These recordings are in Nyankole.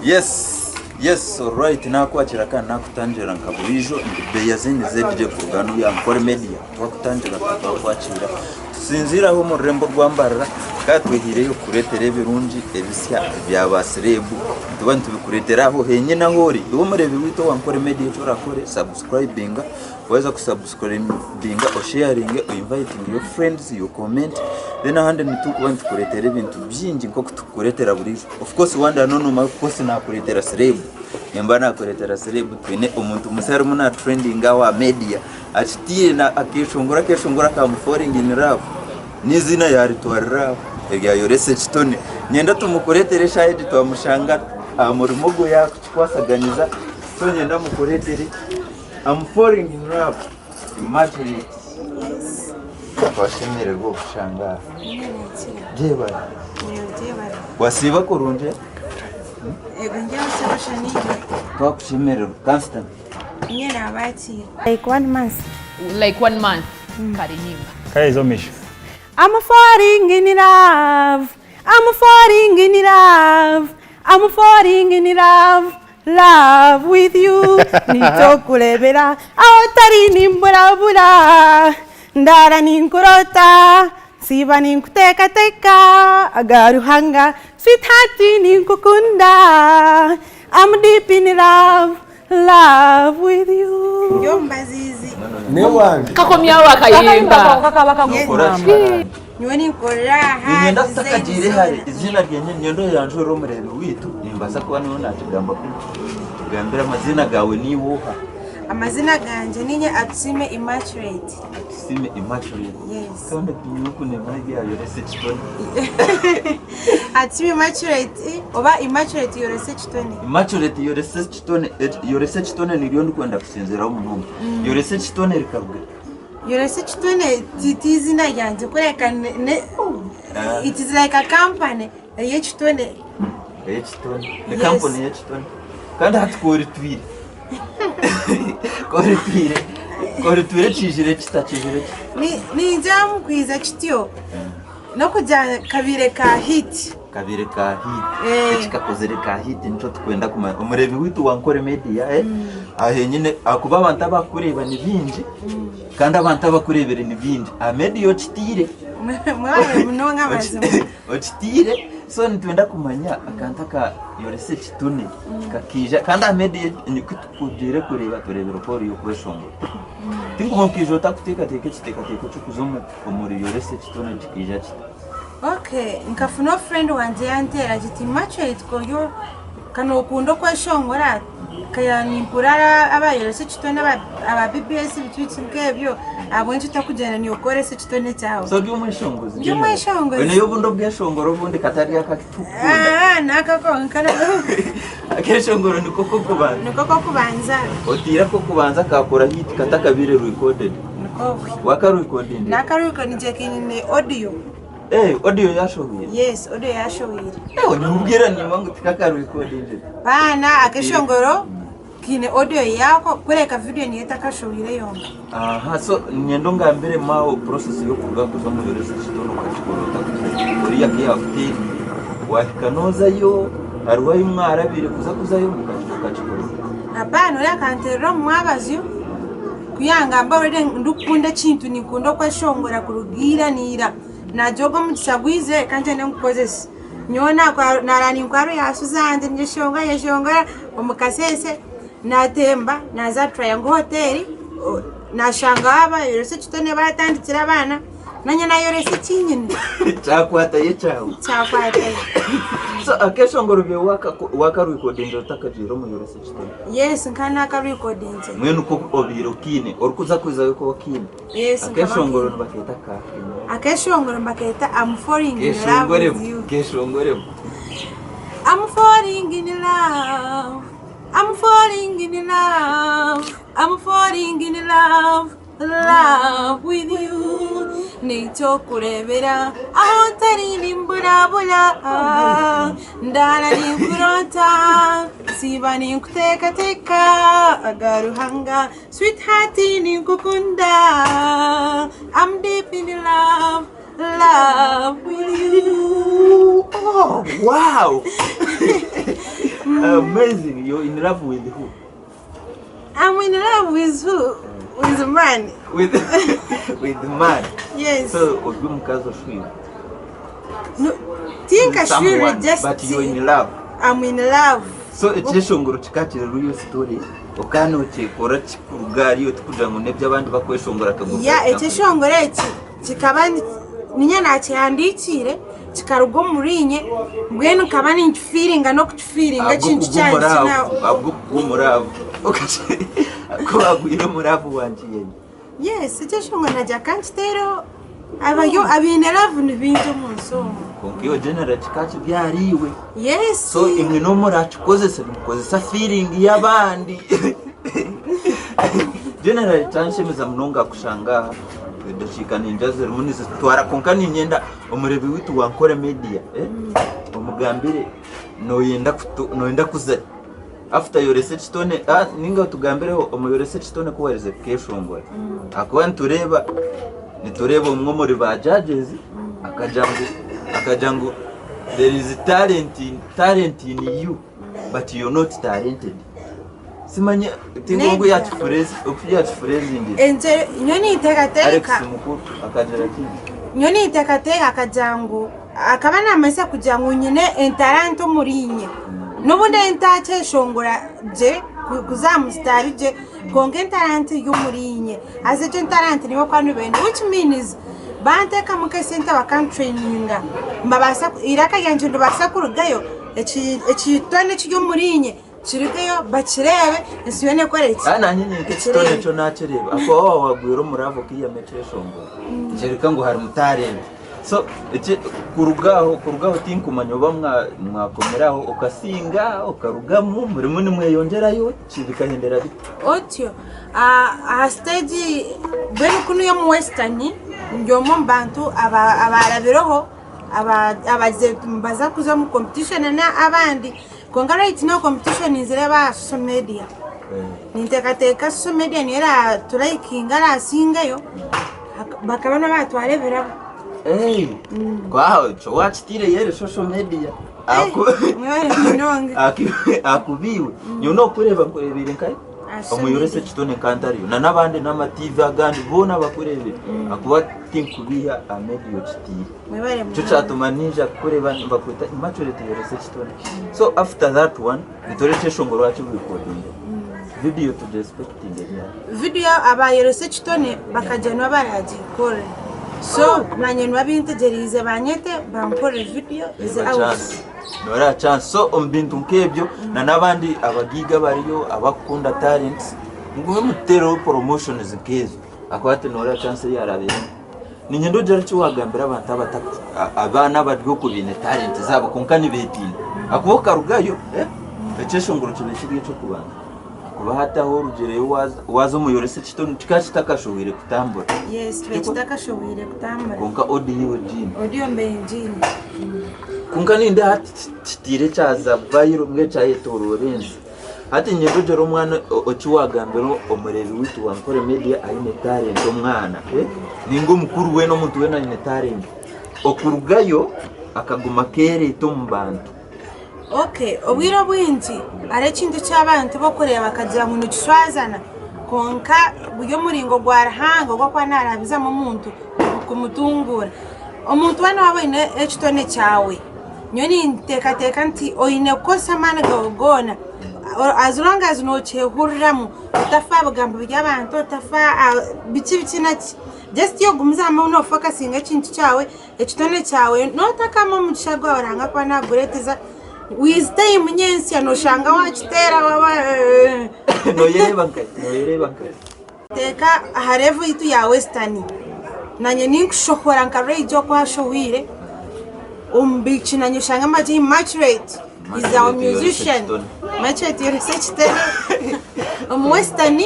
Yes yes alright nakwakira kandi nakutangira nka burijo ndi Beyazini ZJ kuruga hanu ya Nkore Media twakutangira kandi twakwakira tusinziire aho omu rurembo rwa Mbarara kandi twehiireyo kukureetera ebirungi ebisya ebya ba serebu nituba nitubikureetera aho henyine ahu ori iwe omureebi waitu owa Nkore Media eki orakore subscribinga waaheza kusubscribinga osheyaringe oinvitinge your friends you comment then ahandi nitukuba nitukureetera ebintu bingi nk'oku tukukureetera burijo. Of course wanda no nomara of course nakuretera celeb nimba nakuretera celeb twine omuntu musya arimu na trending aho aha media akitiire na akeshongora akeshongora ka I'm falling in love n'eiziina yaritwarira aho erya Yoresa Ekitone niinyenda tumukuretere eshaaha egi twamushanga aha murimo gwe yakukikwasaganiza so niinyenda mukuretere I'm falling in love Immaculate twashemererwa okushanga aha. Gyebare. Wasiiba kurungi? Ego ngyabasiiba shaniiwe. Twakushemererwa. Kansitami. Ninye nabakiira. Like one month. Like one month. Kare yimba. Kare izo misho. I'm falling in love. I'm falling in love. I'm falling in love. Love with you. Nikyokurebera aho otari nimburabura. Ndaara ninkuroota. Nsiiba ninkuteekateeka Aga Ruhanga sweetheart ninkukunda I'm deep in love, love with you. Ndi omu baziizi. Kakomyawo akayimba. Nyowe ninkorera aha Niinyenda design tutakagiire hare zoona. eiziina ryenyini niinyenda oyanjure omureebi waitu nimbaasa kuba niiwe naakigamba kubi tugambire amaziina gaawe niiwe oha? Amazina gangye niinye Atusiime Immaculate. Atusiime Immaculate. Yes. Kandi nyowe kunema ryayoresa ekitone. Atusiime Immaculate oba Immaculate yoresa ekitone. Immaculate yoresa ekitone, yoresa ekitone niryo ndikwenda kusinziraho munonga. Yoresa ekitone rikaruga. Yoresa ekitone ti ti izina ryangye kureka ne, ne it is like a company ey'ekitone. Ey'ekitone. Ni Yes. kampuni y'ekitone. Kandi hati ku oritwire ku oritwire ku oritwire kiijire kita kiijire kita? Ni ningira mukwiza kityo n'okugira kabaire ka hit. Kabaire ka hit. Eh. Eki kakozire ka hit nikyo tukwenda kumanya. Omureebi waitu wa Nkore Media eh, aha henyine ahakuba abantu abakukureeba ni baingi kandi abantu abakureebire ni baingi. Aha media okitiire. Mwebare munonga mazima. Okitiire so nitwenda kumanya akantu aka yoresa ekitone kakaija kandi aha media ku tukugiire kureeba tureebire oku ori okweshongora. Tinkumanya okaija otakuteekateeka ekiteekateeko ky'okuza omuri yoresa ekitone kikaija kita? Okay, nkafuna friend wangye yanteera ati Immaculate koryo ka nokunda okweshongora kaya nimpurira abayoresa ekitone aba BBS biki biki nk'ebyo ahabw'enki otakugyenda niiwe okoresa ekitone kyawe. So ori omweshongozi? Ndi omweshongozi. Oineyo obundi obweshongoro obundi katari aka aku turikukunda? Ah, n'aka konka Akeshongoro niko k'okubanza? Niko k'okubanza. Oteire ak'okubanza kakora hit katakabaire recorded? Niko. Wakarekodingire? Nakarekodingire kiine audio. Eh, audio yashohwire? Yes, audio yashohwire. Eh, onimubwira niiwe ngu tikakarekodingire. Baana akeshongoro kiine audio yako kureka video niyo etakashohwire yonka. Aha, so niinyenda ongambiremu aho process y'okuruga kuza omu Yoresa Ekitone okakikora ota kugira oriya ku yaakuteeriire waahika noozayo hariho ahu mwarabire kuza kuzayo okakikora ota? Abaana oriya akanteerera omu mwabazyo ku yangamba already ndikukunda ekintu ninkunda okweshongora kuruga ira n'ira. Naagira ogu omugisha gwizire ka ngyende ngukozese. Nyowe naaraara ninkwara oya Suzande nyeshongora nyeshongora omu kasheeshe naatemba naaza aha Triangle Hotel naashangaho abayoresa ekitone baatandikire abaana naanye naayoresa eki nyine. Kyakwatayo ekyawe? Kyakwatayo. So akeshongoro byo wakarekodingira otakagiire omu yoresa ekitone? Yes nkaba naakarekodinzire. Mbwenu ku obaire okiine orikuza kuzayo kuba okiine? Yes, nkaba Akeshongoro nkiine. nibakeeta kahi? Akeshongoro nibakeeta I'm falling in love with you. Keshongoremu, keshongoremu. I'm falling in love. I'm falling in love. I'm falling in love. Love with you. Nikyokurebera aho ntari nimburabura. Ndara ninkurota. Nsiiba ninkuteekateeka. Aga Ruhanga Sweetheart ninkukunda I'm deep in love love with you Oh, wow! Amazing. You're in love with who? I'm in love with who? With man. With with man. Yes. So ori omukazi oshwire. No, think I should Someone, just but you're in love. I'm in love. So ekyeshongoro kikakira ori story. Okaba nokyekora kikuruga ahari iwe tikugira ngu neby'abandi bakweshongora akaguru Ya ekyeshongoro eki kikaba ninye nakihandikiire kikaruga omuri inye mbwenu nkaba ninkifiiringa n'okukifiiringa ekintu kyangye kina Ahabw'okugwa omu love ku wagwire omu love wankiyenya. Yes ekyeshongoro nagira kankiteereho abayo abaine love ni baingi omu nsi omu. Kwonka iwe general kikaba kiri ahari iwe. Yes. So imwe n'obu murakikozesa nimukozesa feeling y'abandi. General kyanshemeza munonga kushanga aha edakiika ningira zirimu nizitutwara kwonka niinyenda omureebi waitu wa Nkore Media eh, omugambire noyenda kutu noyenda kuza after yoresa ekitone ah, ninga otugambireho omuyoresa ekitone ku waherize kukeshongora ahakuba nitureeba nitureeba omwe omuri ba judges akagira ngu akagira ngu there is talent in, talent in you but you're not talented simanya tingongu Nedda. yakifurezi oku yakifurezingire Enje nyowe ninteekateeka Alex mukuru akagira ati nyowe ninteekateeka akagira ngu akaba namanyisa kugira ngu nyine entaranta omuri inye n'obu ntakyeshongora gye kuza aha musitaari gye kwonka entaranta eri omuri inye haza egyo entaranta niyo barikuba nibenda which means banteekamu nk'esente bakantureyininga mbabaasa eiraka ryangye niribaasa kurugayo ekitone ekiri omuri inye Kirugeyo bakireebe ensi yoona ekore ki? Kandi nanye ninka ekitone ekyo nakireeba ahakuba waaba wagwire omu love okaihamu ekyeshongoro nikyoreka ngu harimu talent so eki kuruga aho kuruga aho tinkumanya oba mwakomera aho okasinga okarugamu murimu nimweyongyerayo ki bikahendera bita? Otyo aha siteegi mbwenu kunu omu western ndi omwe omu bantu abarabireho abagize nibaza kuza omu competition n'abandi Kwonka right now competition ninzireeba aha social media. Ninteekateeka social media niyo eraturayikinga erasingayo bakaba nibo baatwara ebirabo. Kwaho ekyo wakitiireyo eri social media. Mwebare munonga. Ahakuba iwe nyowe nokureeba nkureebeire nkahi? Aha social Omuyoresa media. ekitone nka ntariyo na n'abandi n'ama TV agandi boona bakureebire ahakuba tinkubiiha aha media okitiire. Mwebare Nikyo munonga. kyatuma ninja kukureeba nibakweta Immaculate yoresa ekitone. So after that one nitureeba ekyeshongoro wakirekodinga. Video tugi expectinge ryari? Vidiyo aba yoresa ekitone bakagira nibo baragikore. So nanye nibo abintegyereize banyete bankorere vidiyo eze Noreeba out. chance. Noreeba chance. So omu bintu nk'ebyo na n'abandi abagaiga abariyo abakukunda talents mugume mututeereho promotions nk'ezo ahakuba hati noreeba chance ei yarabeiremu. Niinyenda ogire eki waagambira abantu abaana abari okwo baine talenti zaabo kwonka nibeetiina. Ahakuba okarugayo, ekyeshongoro kiba kiri eky'okubanza. Ahakuba hati ahu orugireyo waaza omu yoresa ekitone kikaba kitakashohwire kutambura. Yes, kiba kitakashohwire kutambura. Kwonka audio iwe ogiine. Audio mbe ngiine. Kwonka nindeeba hati kitiire kyaza viral mbwenu kyayetooroora ensi. Hati niinyenda ogire omwana eki waagambira omureebi waitu wa Ankole Media aine talent omwana ninga omukuru weena omuntu weena aine talent okurugayo akaguma akeereeta omu bantu. Okay, obwire obwingi hariho ekintu eki abantu barikureeba bakagira ngu nikishwazana kwonka guri omuringo gwa Ruhanga ogu arikuba naarabizamu omuntu kumutunguura. Omuntu waaba waaba oine ekitone kyawe, Nyowe ninteekateeka nti oine kukozesa amaani gaawe goona as long as nokyehuriramu otafa aha bigambo by'abantu otafa aha biki biki na ki just iwe gumizamu nofokasinga ekintu kyawe ekitone kyawe notakama omugisha gwawe Ruhanga akuba nagureeteza with time nyentsya noshanga wakiteera waaba Noyereeba nkahi? Noyereeba nkahi? Teeka aha level yaitu ya western nanye ninkushohora nka Ray-G oku ashohwire omu biiki nanye oshange mbagira Immaculate is our musician Immaculate yoresa ekitebe omu western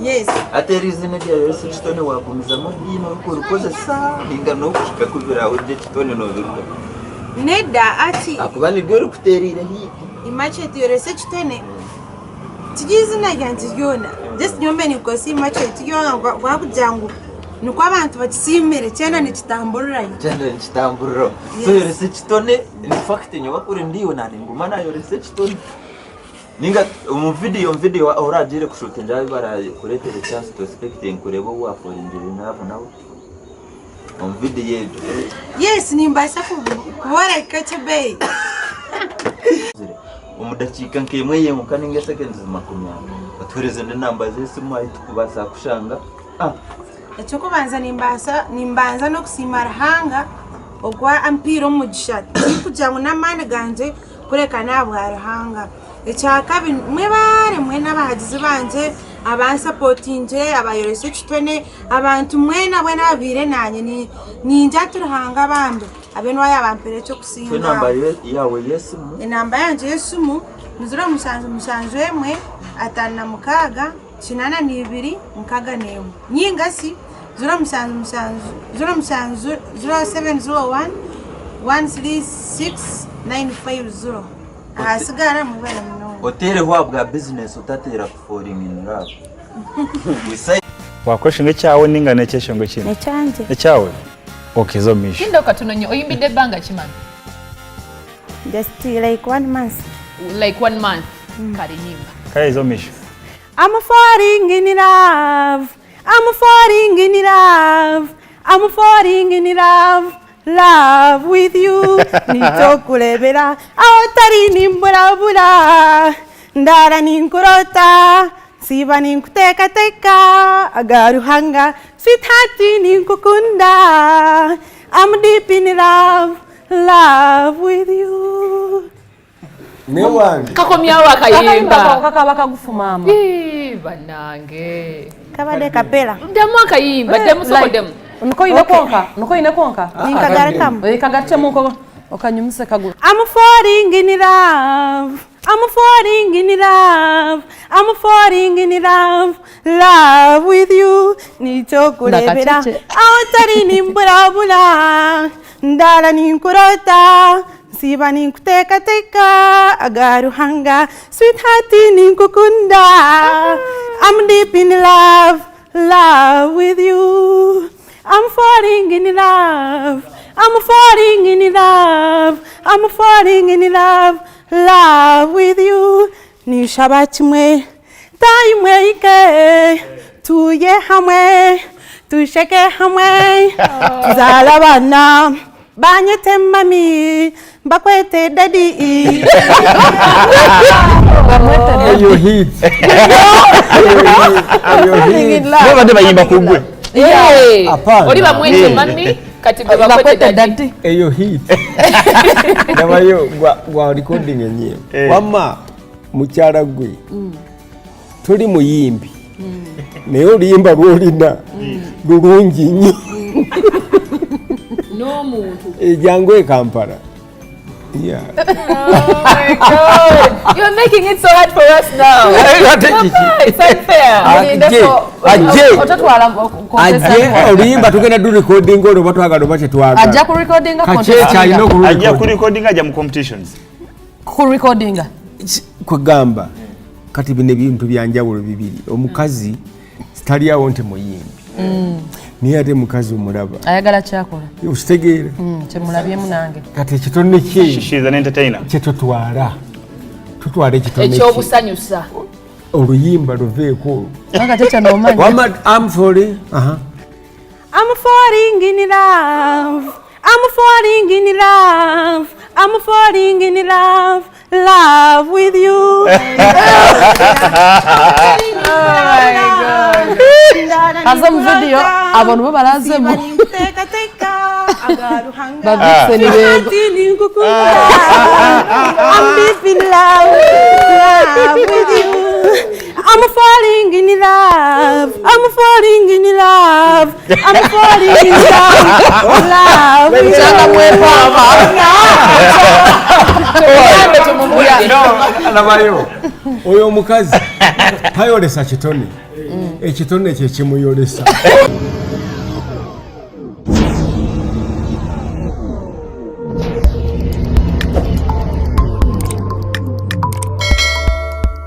yes. Hati eri izina erya yoresa ekitone wagumizamu oryiine orikurikozesa ninga nokuhika kubiraho gye ekitone nobirugaho? Nedda ati. Ahakuba niryo rikutereire haihi. Immaculate yoresa ekitone. Tiryo izina ryangye ryona just nyowe mbe ninkozesa Immaculate ryonka ahabw'okugira ngu Nikwo abantu bakisiimire kyena nikitamburirayo. Kyena nikitamburiraho. So yoresa ekitone, in fact nyowe kuri ndi iwe naaninguma naayoresa ekitone. Ninga omu video omu video oragiire kushuutinga ahu barakureetere chance to expecting kureeba ou waaforingire in love nawe omu video egyo. Yes nimbaasa kubooreka ekyebeeyi. Omu dakiika nk'emwe yonka ninga seconds 20 otuheereze n'enamba z'esimu ahu tukubaasa kukushanga. Eky'okubanza nimbaasa nimbanza n'okusiima Ruhanga oku ampaire omugisha tikugira ngu n'amaani gangye kureka n'ahabwa Ruhanga. Ekyakabiri mwebare mwena abahagizi bangye abansapotingire abayoresa ekitone abantu mwena bwena ababaire nanye ningye ati Ruhanga bambi abe niwe ayabampera eky'okusinga. Enamba yaawe y'esimu? Enamba yangye y'esimu ni 0771 56 82 61 ninga shi 0707 07 0701 136 950 ahasigara mwebare munonga. Oteereho ahabwa bizinesi otateera ku falling in love. Wakora ekishengye ekyawe ninga n'ekyeshongoro ekindi? Ekyangye. Ekyawe? Okay, za omu maisho. Linda katono nnyo oyimbidde ebbanga ki mami? Just like one month. Like one month. Kale yimba. Kale za omu maisho. I'm falling in love. I'm falling in love. I'm falling in love. Love with you. Nitokurebera aho otari nimburabura. Ndara ninkurota. Nsiiba ninkuteekateeka. Aga Ruhanga sweetheart ninkukunda. I'm deep in love. Love with you. Newange. Kakomyawo akayimba. Kakaba kagufu maama. Ii, banange. Kabade kapela. Ddamu akayimba, ddamu soko ddamu. Niko oine konka, niko oine konka. Ninkagarukamu. Eh, kagarukyemu nko okanyumise kagu. I'm falling in love. I'm falling in love. I'm falling in love. Love with you. Nikyokurebera. Nakacece. Aho otari nimburabura. Ndara ninkurota. Nsiiba ninkuteekateeka. Aga Ruhanga. Sweetheart ninkukunda. I'm deep in love. Love with you. I'm falling in love. I'm falling in love. I'm falling in love. Love with you. Nishaba kimwe. Time ike. Tuye hamwe. Tusheke hamwe. Tuzaale abaana. Banyete mami. Mbakwete daddy. Eyo hit. Eyo hit. Bo badde bayimba ku gwe. Eh, Hapana. Oli bamwete mami kati gwe bakwete daddy. Eyo hit. Nabayo gwa gwa recording enye. Wamma mukyala gwe. Toli muyimbi. Naye oluyimba lw'olina lulungi nnyo. N'omuntu. Jangu e Kampala. Yeah. Oh my God. You're making it so hard for us now. Ate kiki? It's unfair. Ajje, ajje. Ototwala Ajje oluyimba tugenda du recording olwo oba twagala oba tetwagala. Ajja ku recordinga Kakyekyo alina Ajja ku okulurecordinga. recording ajja mu competitions. Ku recordinga. Kwegamba kati bino ebintu bya njawulo bibiri. Omukazi tali awo nti muyimbi. Naye ate mukazi omulaba. Ayagala kyakola. Okitegeera. Kyemulabyemu nange. Kati ekitone kye She is an entertainer. kye tutwala. Tutwala ekitone kye. Ekyobusanyusa. Oluyimba luveeko olwo. Kubanga kyekyo n'omanyi. Wamma I'm falling. Aha. I'm falling in love. I'm falling in love. I'm falling in love. Love with you. Aze mu video, abantu bo barazemu. Bavise ni bego. I'm deep in love, love with you. I'm falling in love. I'm falling in love. I'm falling in love. Love with you. Labayo oyo omukazi tayolesa kitone, ekitone kye kimuyolesa.